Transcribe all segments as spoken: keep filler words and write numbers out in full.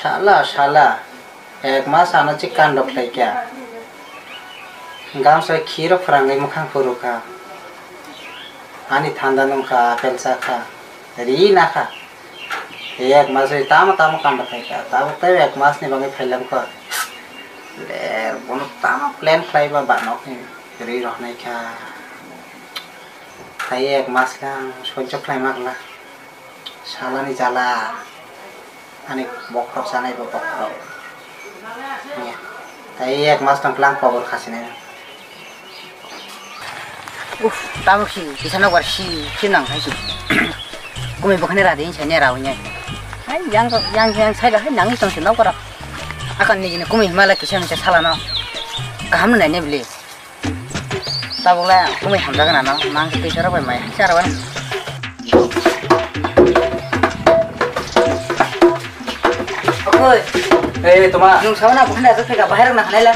Sala, sala, ek mas ano chikando khlaikha. Gamsa khiro phwrangwi mwkhang phurukha. Ani thanda nungkha, apple chakha, ri nakha. Ek mas oi tamo tamo kando khlaikha. Tabuk tei ek mas ni bagwi phailamkha. Le, bono tamo plan khlaiba ba nokni ri rohnaikha. Tai ek mas khe ang sojjo khlai makla. Salani jala. Ani bokhorok sanai bo bokhorok. Nya. Tai ek mas tong klang kobor khasinai. Uf, tabuk si, kisa nok bar si, si nang khai si. Kumui bokhani radi, sai ne rawi ne. Hai, yang, yang, yang, sai da, hai, nang tong si nok bar. Akan ni gini kumui himala kisa misa salano. Kaham nai ne bili. Tabuk le kumui hamjagan ano, mang twi sarok bai mai, sarok bai. Okoi. Eh, toma. Nung sawana bukhani rajak phika, bahai rok na hanai le.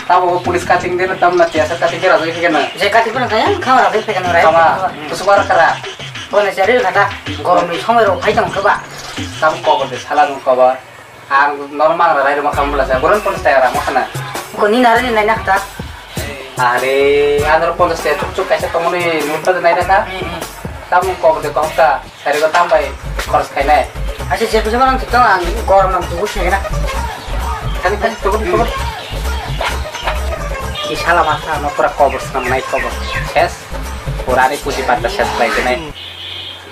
Tabuk police cutting de, tam na tiasa cutting de rajak phika na. Je cutting ko na kaya, khama rajak phika na rai. Toma, kusuk bara kara. Bo na chari kata, gorom ni somoi rok phai tong khe ba. Tabuk kobor de, sala nung kobor. Ang normal ra rai ruma kam bula sa, boron pon stay ra mo khana. Ko ni nare ni nai nakta. Are, andro pon stay tuk tuk kaisa tongoni nunta de nai da ka. Hmm, hmm. Tam ko de kok ka, sari ko tam bai khoros khai nai. Acha je kusa mang to ang gor mang tu sai na. Kan kan tu tu. Ki sala masa no pura kobor sam nai kobor. Ses. Pura ni puji patta ses lai de nai.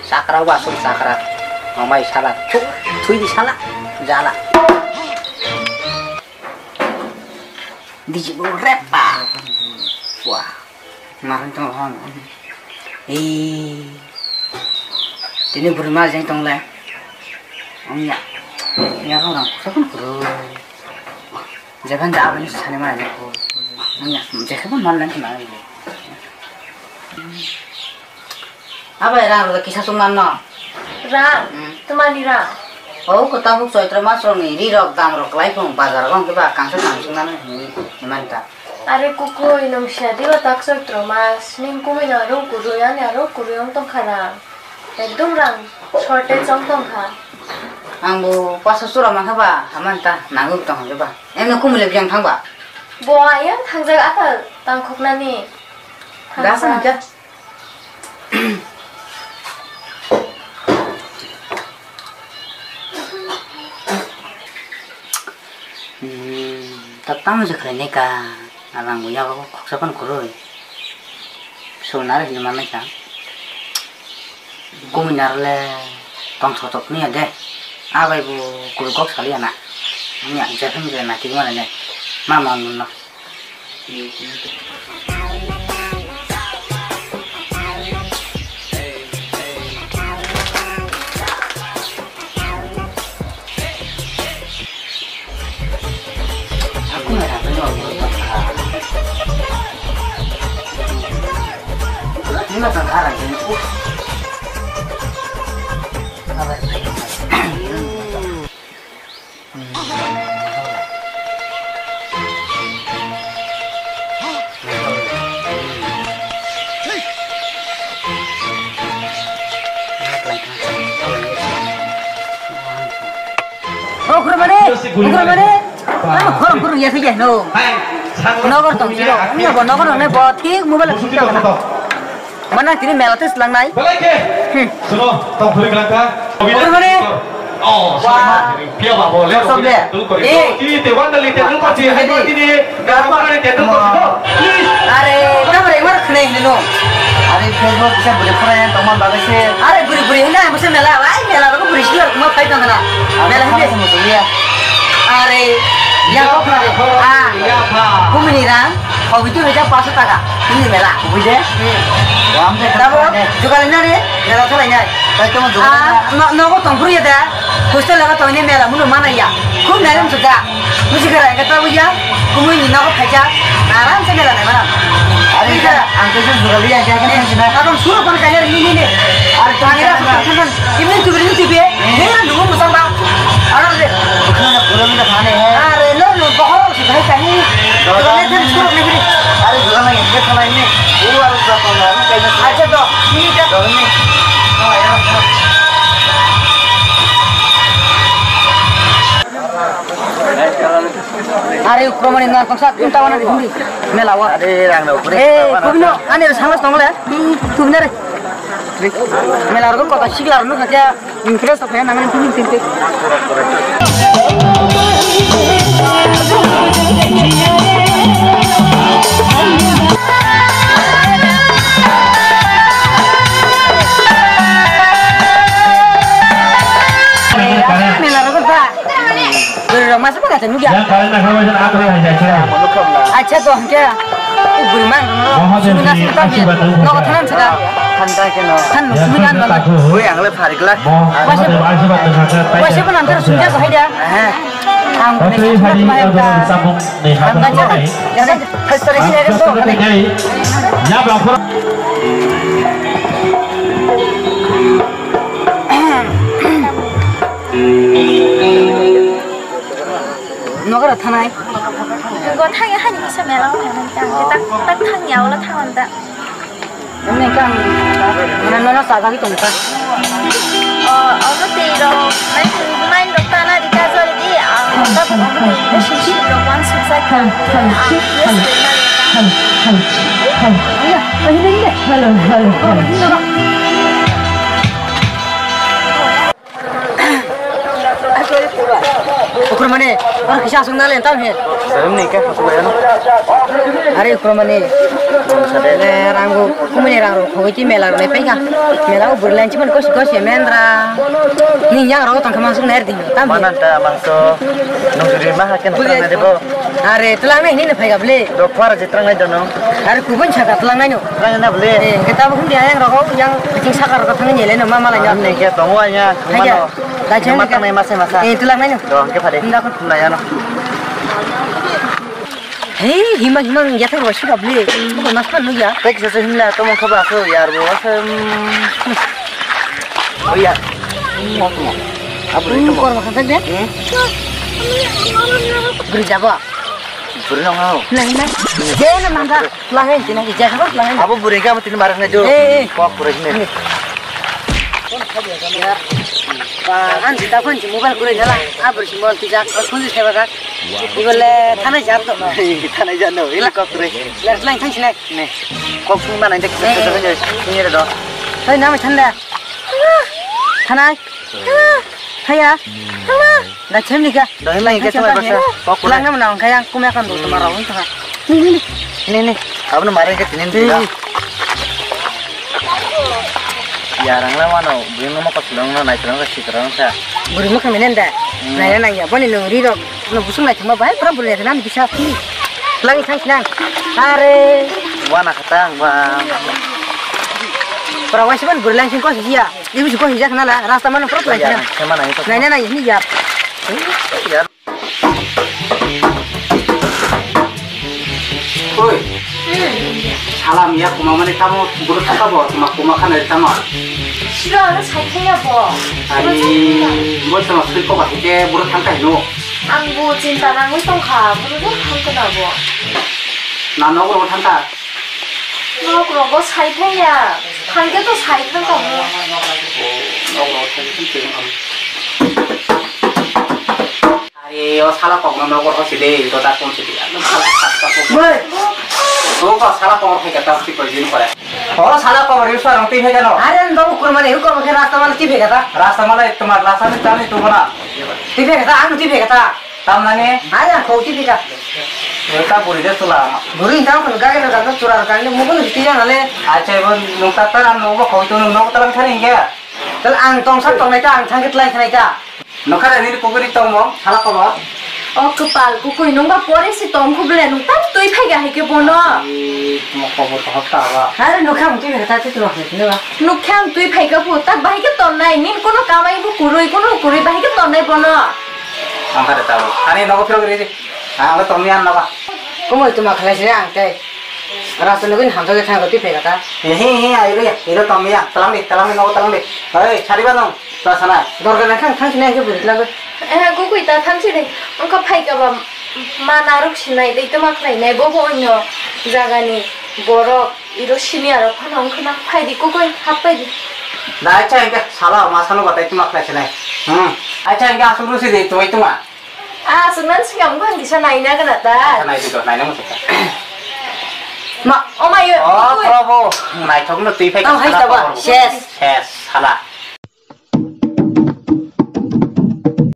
Sakra wasung sakra. Mamai sala. Thuk, thui di sala. Jala. Diji bo repa. Wah. Marang tong hon. Eh. Tini burma jeng tong le. Ong ya. Ya orang. Sakun kuru. Jeban da abani sani mana ko. Nya, jekhe bo mal nang ma. Abai rang rok kisa sung nang no. Rang? Hmm. Tumani rang? Oh, ko tabuk Chaitra mas rok ni ri rok dam rok lai phung bazar rok hwnkhe ba kangsa kang sung nang ni manta. Are kukui nung sia diba tak Chaitra mas ning kumui na rung kurui ani aro kurui ong tong kha rang. Ekdom rang shortage ong tong kha. Ang bo pasa sura mankha ba, hamanta nangwi tong hwnjeba. Emno kumule bijang thangba. Bo ayang thangjak atal tangkhoknani. Gasa hwnjak. Hmm, ta tamo se khlainai ka. Abang bo yago khoksa phano kwrwi. Swnaro hinwi manwi kha. Kumui narwkle tong thothok nw ya de. Abai bo kubui kok saliya na. Wngya jepheng je naitugwi mano de. Ma ma nwnno. O khurmani, khurmani. Ano khorang khurang ya sih no. Nogor tong siro. Ano bo nogor nang bo thik mobile thik tong. Mana tini mela tes lang nai. Hmm. Suno, tong khuri kelangka. Khurmani. Oh, wah. Pia babo le. Sob le. Eh. Ini te wanda li te dulu pasti. Ini. Are, tamar engmar khne hino. Are, Facebook kisa bule khna yang tongma bagwi se. Are, buri buri hino, ang bisa mela, ai, mela, aku buri sila, kuma pai tong na. Mela hino. Are, ya kok na. Ah, kumini rang, hobi tu hajar paso taka. Ini mela. Buje? Hmm. Tabo, jugal na re, mela khalai nai. Tai tamo jugal. Ah, no, no, ko tong puri da. Hostel laga tongni mela muno mana ya. Khub nailam suda. Musi kara ka tabu ya. Kumui ni nogo phaja. Aram se mela nai mana. Are ka, ang to jun sugali ya, ya ka sina. Aram suru kon kanya ni ni ni. Are to kanya kan kan. Imni tu beri tu be. Ni na nungu musang ba. Aram le. Khana pura mi da khane hai. Are no no bahar se bhai kahi. Dole kan suru ni ni. Are jugal na ye khala ni. Uru aru sa kon na. Acha to. Ni ka. Dole ni. Oh ya. Ai, ukromani na tongsa, tong tawana hindi. Mela wa. Ade, rang no, kure. Eh, kubino, ani sanglas tongle. Kubino re. Mela ro kota sikla ro nukha kya. Impress of yan, namin tini tinte. Mela ro kota. Rok masa pura tanu ya. Yang kalian nak kawasan aku dah jaga. Acha to hangke. Buri man no. Mohon sumina dari sumita asyik batu. No thanan sida. Than ta ke no. Than no sumina no. Oi ang le pharik lak. Mohon dari asyik batu kata. Wasi pun antar sumita ko haida. Ang ko ne sumita ko haida. Ang baca. First story sih ada to. Ya bangkor. Nokara thanai. Go thangya hani kisa mela wngkha nang ta. Ang tak tak thangya ola thangan ta. Nang kang mana mana sa gari tong ta. O ogo tei ro mai mai ro ta na di ka jor di. Ang ta bo ogo tei relationship ro wan suksa kha. Ang yes na. Hello, hello, hello. Ukur mane, oro kisa aswk nalen tam he. Sarim ni ka khasuk ya no. Are ukur mane. Sade. Le rangu kumuni rangu khogoi ki mela rok le peka. Mela o burlan chiman kosi kosi mendra. Ni yang rok tang kama sung ner ding tam he. Manan ta mangso. Nung juri ma hakken tang na debo. Are tulang nai ni phai gable. Do phar je trang nai dono. Are kubun chaka tulang nai no. Tulang na bole. Eh, kita bu dia yang rok yang kecing sakar rok tang ni le no ma malai no. Ni ke tongo anya. Hai ya. Mano. Dai chen ma ka. Tang nai masa masa. Eh, tulang nai no. Do ke phade. Nda ko. Na ya no. Hei, himang himang ya thang rok suka bole. Ko mas pan no ya. Tek se se himla to mon khaba so yar bo. Oh ya. Abu itu mo. Kor ma khasak de. Beri jabo. Beri nong hau. Nang nang. Je na mangga. Lahen sini je jabo lahen. Abu beri ka mati marang na jo. Eh, eh. Kok beri sini. Ba an jita phone si mobile kuri dala. Abu si mobile tijak. Phone si sewa dak. Ibole thanai jab to. Thanai jab no. Ini kok beri. Ler lang thang sini. Ne. Kok sung mana ini kita kerja ini ada do. Hei nama thanda. Thanai. Haya. Da chemni ka. Da himla hingke chemni ka. Kok lang nam nang kaya kuma kan do tuma rawang tha. Ni ni. Ni ni. Abno mare ke tinin tila. Ya rang la mano, bini mo ko sulong no nai sulong ka sikrang sa. Buri mo kami nenda. Nai nang ya boni nung ri rok. No busung nai tuma bai pra buri nai nam bisa ki. Lang thang nang. Are. Wana khatang ba. Pra wai siban buri lang sing ko sia. Ibu si ko hijak nala, rasta mana prot lai. Nai nai nai ni ya. Oi. Salam ya kuma mani tamo buru thaka bo, kuma kuma khana tamo. Siro ano sai thaya bo. Ani bo tamo sui ko ba hite buru thangka hino. Ang bo chinta nangwi tongkha, buru thangka na bo. Na nogo thangka. Nok rogo sai thaya. Thangke to sai thang tong. Are o sala kokno nogo hosi de, to ta kon sidi. Bai. O ko sala kokno phai ka ta si ko jin pare. O sala kokno ri sa rong ti phai ka no. Are ndo kurmani ko ke rasta mal ti phai ka ta. Rasta mal tomar lasa ni tani tu bona. Ti phai ka ta, ang ti phai ka ta. Tam nani? Hai, ang khou ti pika. Oi, ta buri de tula. Buri tang khun gari na gari tura gari ni mukun ti yang ale. Acha, ibo nung ta ta nung bo khou tu nung nok ta lang thani ge. Tal ang tong sak tong nai ta ang thang kit lai thani ta. Nokha ni kukuri tong bo, sala ko bo. O kwpal kukui nung ba pore si tong khu ble nung tam tui phai ga hai ke bono. Mo khobor to hok ta ba. Hai, nokha ang tui phai ta ti tu hai ne ba. Nokha ang tui phai ga bu ta bahai ke ton nai nin kono kamai bu kurui kono kurui bahai ke ton nai bono. Ang kha de tabo. Ani nogo phirok ri di. Ang le tong ya nogo. Komoi tuma khalai sini ang tei. Rasta nugui ni hamjak thango twi phai kha ta. He he he ai re. Iro tong ya. Talang di, talang di nogo talang di. Hei, sari ba nong. Ta sana. Dorga na khang khang sini ang ke buri lago. Eh, gugui ta thamchi de. Ang kha phai ka ba ma naruk sinai dei tuma khlai nai bo bo onyo jaga ni borok. Iro sini aro phano wngkha na, phaidi kukui, hap paidi. Da, acha, hingke sala ma sano batai tuma khlai sinai. Hmm. Acha, hingke asuk rusi de, tuai tuma. Ah, sungnan singam bang kisa naina gana ta. Nai di do, naina mo sika. Ma, oh my, oh, oh, oh, naithok no twi phai. Oh, hai sala ta ba, khobor bo. Ses. Ses, sala.